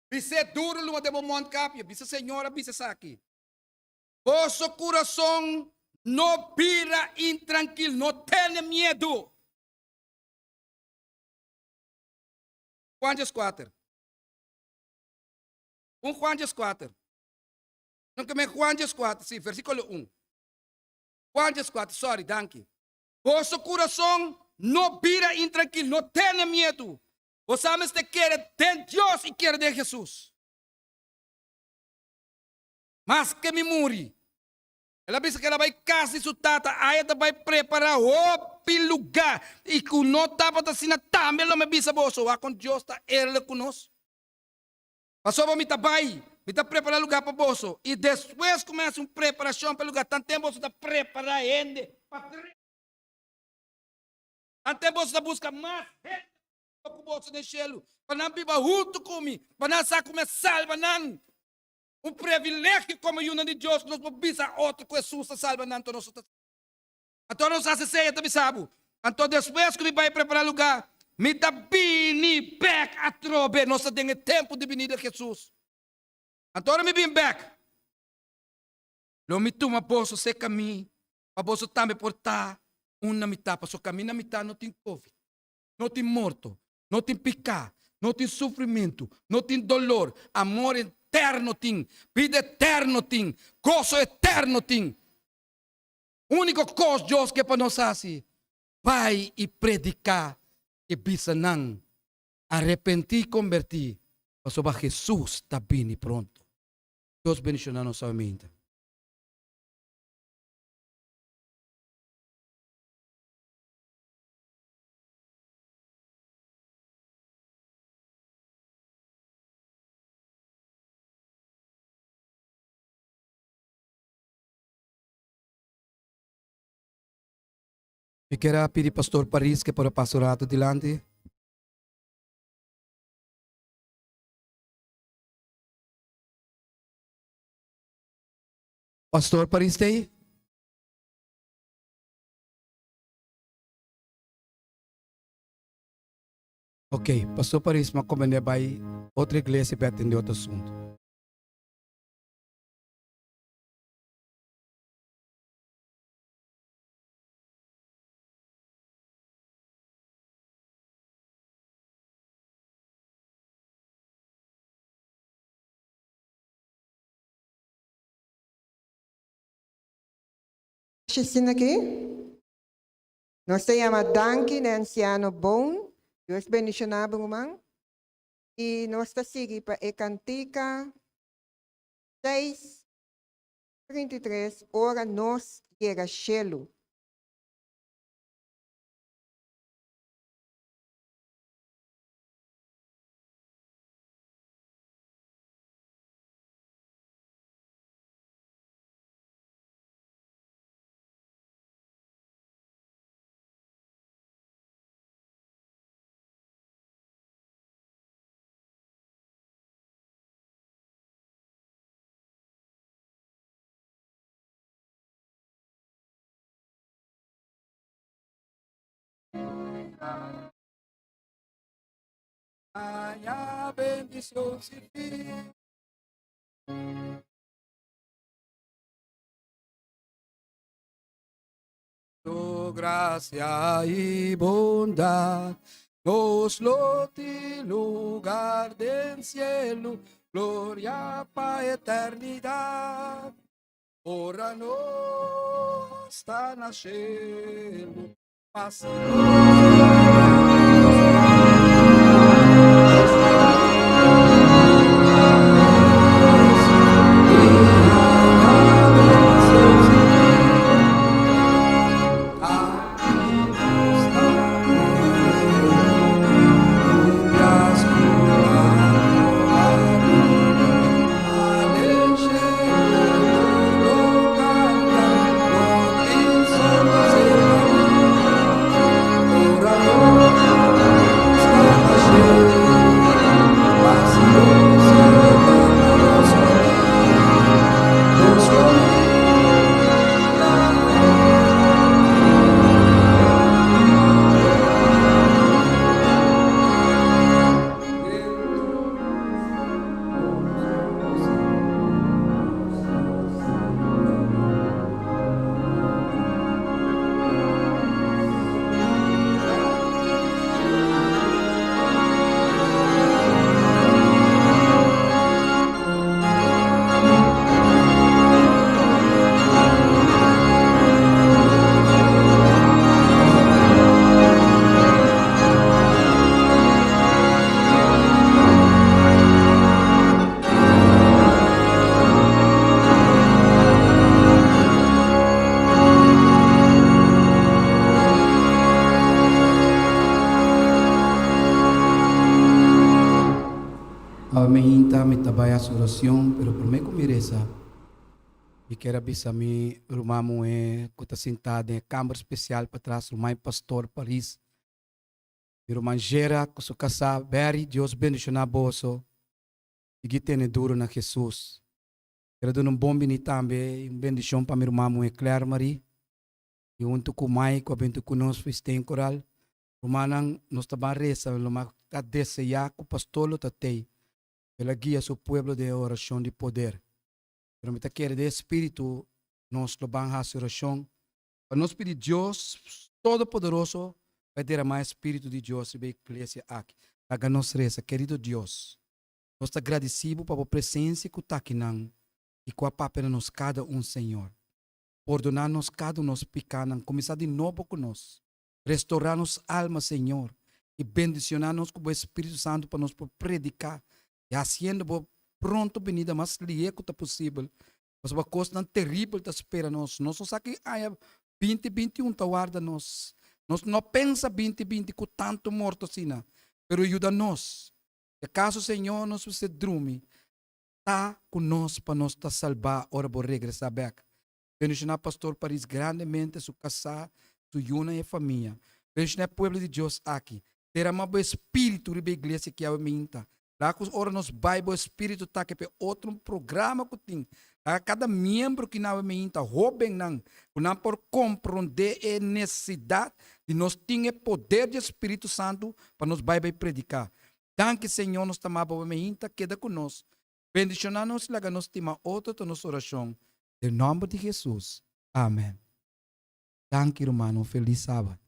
Bis'é duru luma den bo mondkapje. Bisa Señor a bisa esaki. Boso kurason no bira intrankil, no tene miedu. Juan dieskuater. Un Juan dieskuater. No ke men Juan dieskuater, si, versíkulo un. Juan dieskuater, sorry, danki. Boso kurason no bira intrankil, no tene miedu. Bo sa mester kere den Dios i kere den Hesus. Maske mi muri. El a bisa ku el a bai kas di su tata, aya ta bai prepará hopi lugá, i ku no tabata asina tambe lo mi a bisa boso. Wak kon Dios ta eerlijk ku nos. Pasobra mi ta bai, mi ta prepará lugá pa boso, i despues ku mi hasi un preparashon pa e lugá, tanten boso ta prepará hende pa drenta. Tanten boso ta buska mas hende pa biba ku boso den shelu, pa nan biba huntu ku mi, pa nan sa ku mi a salba nan. Un privilegio komo yunan di Dios ku nos por bisa otro ku Hesus ta salba nan, anto nos ta. Anto nos hasi esei, e ta bisa bo, Anto despues ku mi bai prepará lugá, mi ta bini bèk atrobe. Nos ta den e tempu di binida di Hesus. Anto ora mi bin bèk, lo mi tuma boso serka mi, pa boso tambe por ta un na mitá. Pasobra kaminda mitá no tin covid, no tin morto, no tin piká, no tin sufrimentu, no tin dolor. Amor eterno tin, bida eterno tin, goso eterno tin. Úniko kos Dios ke pa nos hasi, bai i prediká i bisa nan, Arepentí i kombertí, pasobra Hesus ta bini pronto. Dios bendishoná nos awe. Mi kier a pidi Pastor Paris ke por a pasa un rato dilanti. Pastor Paris ta ei? Ok, Pastor Paris, m'a komend'é bai otro iglesia pa e atendé otro asuntu. Asina aki nos ta yama danki na e ansiano Boon. Dios bendiciona bo ruman. Y nos ta sigui pa e cantica seis 33 ora nos yega shelu. Haña bendicion sin fin. Tu gracia y bondad nos lo tin lugar den cielo, gloria pa eternidad. Ora nos ta na cielo, pasa hasi oracion, pero prome cu mi reza, mi kier a bisa mi ruman muhe cu ta sinta den e camber special patras, ruman y pastor Paris, mi ruman Gera cu su casa Berry, Dios bendiciona boso, sigui tene duro na Jesus. Kier a duna un bon bini tambe y un bendicion pa mi ruman muhe Claire Marie y hunto cu Mike cu a binti cu nos fi Steenkoraal. Rumannan, nos ta ban resa, lo mas ta deseá ku pastor lo ta tei, el a guia su pueblo den e orashon di poder. Pero mi ta kere den e spiritu nos lo ban hasi orashon pa nos pidi Dios Todopoderoso pa e deramá e spiritu di Dios riba e iglesia aki. Laga nos resa, Kerido Dios, nos ta gradisí bo pa bo presensia ku ta akinan i ku a papia na nos kada un, Señor. Pordoná nos kada un nos pikánan, kuminsá di nobo ku nos. Restorá nos alma, Señor, i bendicioná nos cu bo Espíritu Santo pa nos por predicá i haciendo bo pronto binida mas lihé cu ta posibel, pasobra cosnan teribel ta spera nos. Nos no sa ki aña binti 21 ta warda nos. Nos no pensa binti 20 cu tanto morto asina, pero yuda nos. Si acaso, Señor, nos mester drumi, ta cu nos pa nos ta salbá ora bo regresá bek. Bendishoná Pastor Paris grandemente, su kasá, su yunan i e famia. Bendishoná e pueblo di Dios aki. Derama bo Espíritu riba e iglesia ki awe minta. Laga ku ora nos bai bo Espíritu ta ke pa e otro un programa ku tin. Laga kada miembro ki na awe minta, hóbennan, ku nan por komprondé e nesesidat di nos tin e poder di e Spiritu Santu pa nos bai bai prediká. Danki Señor nos ta ama bo awe minta, keda ku nos. Bendishoná nos i laga nos stima otro ta nos orashon. Den nomber di Jesus. Amen. Danki ruman, un felis sabat.